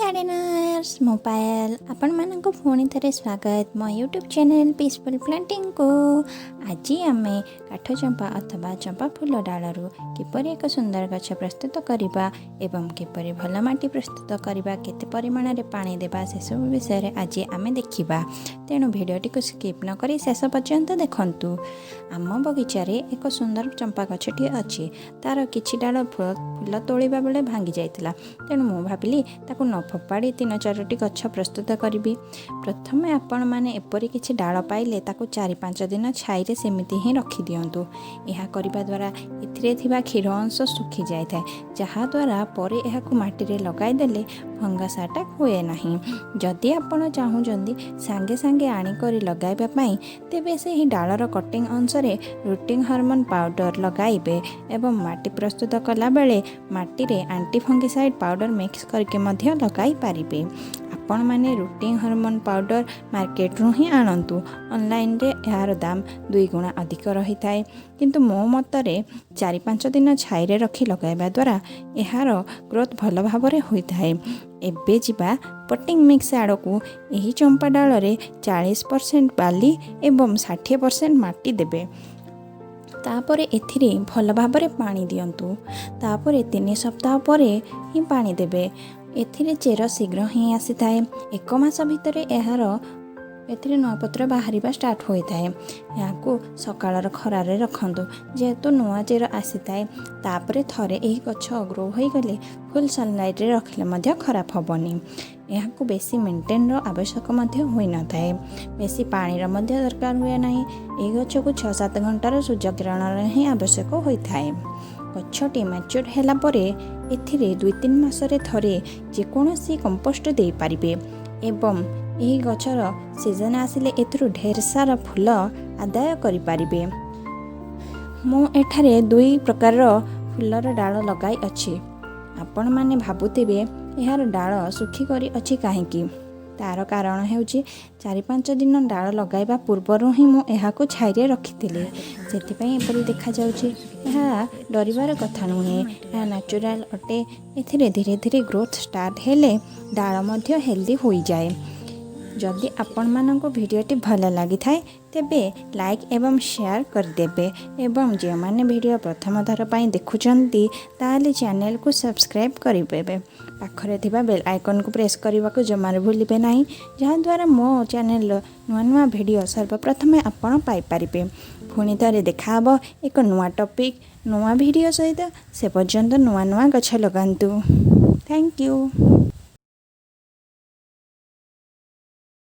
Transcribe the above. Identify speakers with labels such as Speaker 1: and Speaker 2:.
Speaker 1: Gardeners, ମୁଁ ପାୟଲ। ଆପଣମାନଙ୍କୁ ପୁଣି ଥରେ ସ୍ୱାଗତ ମୋ ୟୁଟ୍ୟୁବ୍ ଚ୍ୟାନେଲ୍ ପିସଫୁଲ୍ ପ୍ଲାଣ୍ଟିଂକୁ। ଆଜି ଆମେ କାଠ ଚମ୍ପା ଅଥବା ଚମ୍ପା ଫୁଲ ଡାଳରୁ କିପରି ଏକ ସୁନ୍ଦର ଗଛ ପ୍ରସ୍ତୁତ କରିବା ଏବଂ କିପରି ଭଲ ମାଟି ପ୍ରସ୍ତୁତ କରିବା, କେତେ ପରିମାଣରେ ପାଣି ଦେବା, ସେସବୁ ବିଷୟରେ ଆଜି ଆମେ ଦେଖିବା। ତେଣୁ ଭିଡ଼ିଓଟିକୁ ସ୍କିପ୍ ନ କରି ଶେଷ ପର୍ଯ୍ୟନ୍ତ ଦେଖନ୍ତୁ। ଆମ ବଗିଚାରେ ଏକ ସୁନ୍ଦର ଚମ୍ପା ଗଛଟିଏ ଅଛି। ତା'ର କିଛି ଡାଳ ଫୁଲ ତୋଳିବା ବେଳେ ଭାଙ୍ଗି ଯାଇଥିଲା। ତେଣୁ ମୁଁ ଭାବିଲି, ତାକୁ ନ ଫୋପାଡ଼ି ତିନି ଚାରୋଟି ଗଛ ପ୍ରସ୍ତୁତ କରିବି। ପ୍ରଥମେ ଆପଣମାନେ ଏପରି କିଛି ଡାଳ ପାଇଲେ ତାକୁ 4-5 ଦିନ ଛାଇରେ ସେମିତି ହିଁ ରଖିଦିଅନ୍ତୁ। ଏହା କରିବା ଦ୍ୱାରା ଏଥିରେ ଥିବା କ୍ଷୀର ଅଂଶ ଶୁଖି ଯାଇଥାଏ, ଯାହାଦ୍ୱାରା ପରେ ଏହାକୁ ମାଟିରେ ଲଗାଇଦେଲେ ଫଙ୍ଗସ୍ ଆଟାକ୍ ହୁଏ ନାହିଁ। ଯଦି ଆପଣ ଚାହୁଁଛନ୍ତି ସାଙ୍ଗେ ସାଙ୍ଗେ ଆଣିକରି ଲଗାଇବା ପାଇଁ, ତେବେ ସେହି ଡାଳର କଟିଂ ଅଂଶରେ ରୁଟିଂ ହର୍ମୋନ୍ ପାଉଡ଼ର ଲଗାଇବେ ଏବଂ ମାଟି ପ୍ରସ୍ତୁତ କଲାବେଳେ ମାଟିରେ ଆଣ୍ଟି ଫଙ୍ଗିସାଇଡ଼୍ ପାଉଡ଼ର ମିକ୍ସ କରିକି ମଧ୍ୟ ଲଗାଇ ପାରିବେ। ଆପଣମାନେ ରୁଟିଂ ହର୍ମୋନ୍ ପାଉଡ଼ର ମାର୍କେଟରୁ ହିଁ ଆଣନ୍ତୁ। ଅନଲାଇନରେ ଏହାର ଦାମ ଦୁଇଗୁଣା ଅଧିକ ରହିଥାଏ। କିନ୍ତୁ ମୋ ମତରେ 4-5 ଦିନ ଛାଇରେ ରଖି ଲଗାଇବା ଦ୍ୱାରା ଏହାର ଗ୍ରୋଥ୍ ଭଲ ଭାବରେ ହୋଇଥାଏ। ଏବେ ଯିବା ପଟିଂ ମିକ୍ସ ଆଡ଼କୁ। ଏହି ଚମ୍ପା ଡାଳରେ 40% ବାଲି ଏବଂ 60% ମାଟି ଦେବେ। ତାପରେ ଏଥିରେ ଭଲ ଭାବରେ ପାଣି ଦିଅନ୍ତୁ। ତାପରେ 3 ସପ୍ତାହ ପରେ ହିଁ ପାଣି ଦେବେ। ଏଥିରେ ଚେର ଶୀଘ୍ର ହିଁ ଆସିଥାଏ। ଏକ ମାସ ଭିତରେ ଏହାର ଏଥିରେ ନୂଆ ପତ୍ର ବାହାରିବା ଷ୍ଟାର୍ଟ ହୋଇଥାଏ। ଏହାକୁ ସକାଳର ଖରାରେ ରଖନ୍ତୁ, ଯେହେତୁ ନୂଆ ଚେର ଆସିଥାଏ। ତାପରେ ଥରେ ଏହି ଗଛ ଗ୍ରୋ ହୋଇଗଲେ ଫୁଲ୍ ସନଲାଇଟ୍ରେ ରଖିଲେ ମଧ୍ୟ ଖରାପ ହେବନି। ଏହାକୁ ବେଶୀ ମେଣ୍ଟେନ୍ର ଆବଶ୍ୟକ ମଧ୍ୟ ହୋଇନଥାଏ। ବେଶୀ ପାଣିର ମଧ୍ୟ ଦରକାର ହୁଏ ନାହିଁ। ଏହି ଗଛକୁ 6-7 ଘଣ୍ଟାର ସୂର୍ଯ୍ୟକିରଣର ହିଁ ଆବଶ୍ୟକ ହୋଇଥାଏ। ଗଛଟି ମ୍ୟାଚୁର୍ ହେଲା ପରେ ଏଥିରେ 2-3 ମାସରେ ଥରେ ଯେକୌଣସି କମ୍ପୋଷ୍ଟ ଦେଇପାରିବେ ଏବଂ ଏହି ଗଛର ସିଜନ୍ ଆସିଲେ ଏଥିରୁ ଢେର ସାରା ଫୁଲ ଆଦାୟ କରିପାରିବେ। ମୁଁ ଏଠାରେ ଦୁଇ ପ୍ରକାରର ଫୁଲର ଡାଳ ଲଗାଇ ଅଛି। ଆପଣମାନେ ଭାବୁଥିବେ, ଏହାର ଡାଳ ଶୁଖିକରି ଅଛି କାହିଁକି? ତା'ର କାରଣ ହେଉଛି, 4-5 ଦିନ ଡାଳ ଲଗାଇବା ପୂର୍ବରୁ ହିଁ ମୁଁ ଏହାକୁ ଛାଇରେ ରଖିଥିଲି। ସେଥିପାଇଁ ଏପରି ଦେଖାଯାଉଛି। ଏହା ଡରିବାର କଥା ନୁହେଁ, ଏହା ନ୍ୟାଚୁରାଲ୍ ଅଟେ। ଏଥିରେ ଧୀରେ ଧୀରେ ଗ୍ରୋଥ୍ ଷ୍ଟାର୍ଟ ହେଲେ ଡାଳ ମଧ୍ୟ ହେଲ୍ଦି ହୋଇଯାଏ। ଯଦି ଆପଣମାନଙ୍କୁ ଭିଡ଼ିଓଟି ଭଲ ଲାଗିଥାଏ, ତେବେ ଲାଇକ୍ ଏବଂ ସେୟାର କରିଦେବେ ଏବଂ ଯେଉଁମାନେ ଭିଡ଼ିଓ ପ୍ରଥମ ଥର ପାଇଁ ଦେଖୁଛନ୍ତି, ତାହେଲେ ଚ୍ୟାନେଲକୁ ସବସ୍କ୍ରାଇବ୍ କରିଦେବେ। ପାଖରେ ଥିବା ବେଲ୍ ଆଇକନ୍କୁ ପ୍ରେସ୍ କରିବାକୁ ଜମାରୁ ଭୁଲିବେ ନାହିଁ, ଯାହାଦ୍ୱାରା ମୋ ଚ୍ୟାନେଲର ନୂଆ ନୂଆ ଭିଡ଼ିଓ ସର୍ବପ୍ରଥମେ ଆପଣ ପାଇପାରିବେ। ପୁଣି ଥରେ ଦେଖାହେବ ଏକ ନୂଆ ଟପିକ୍, ନୂଆ ଭିଡ଼ିଓ ସହିତ। ସେ ପର୍ଯ୍ୟନ୍ତ ନୂଆ ନୂଆ ଗଛ ଲଗାନ୍ତୁ। Thank you.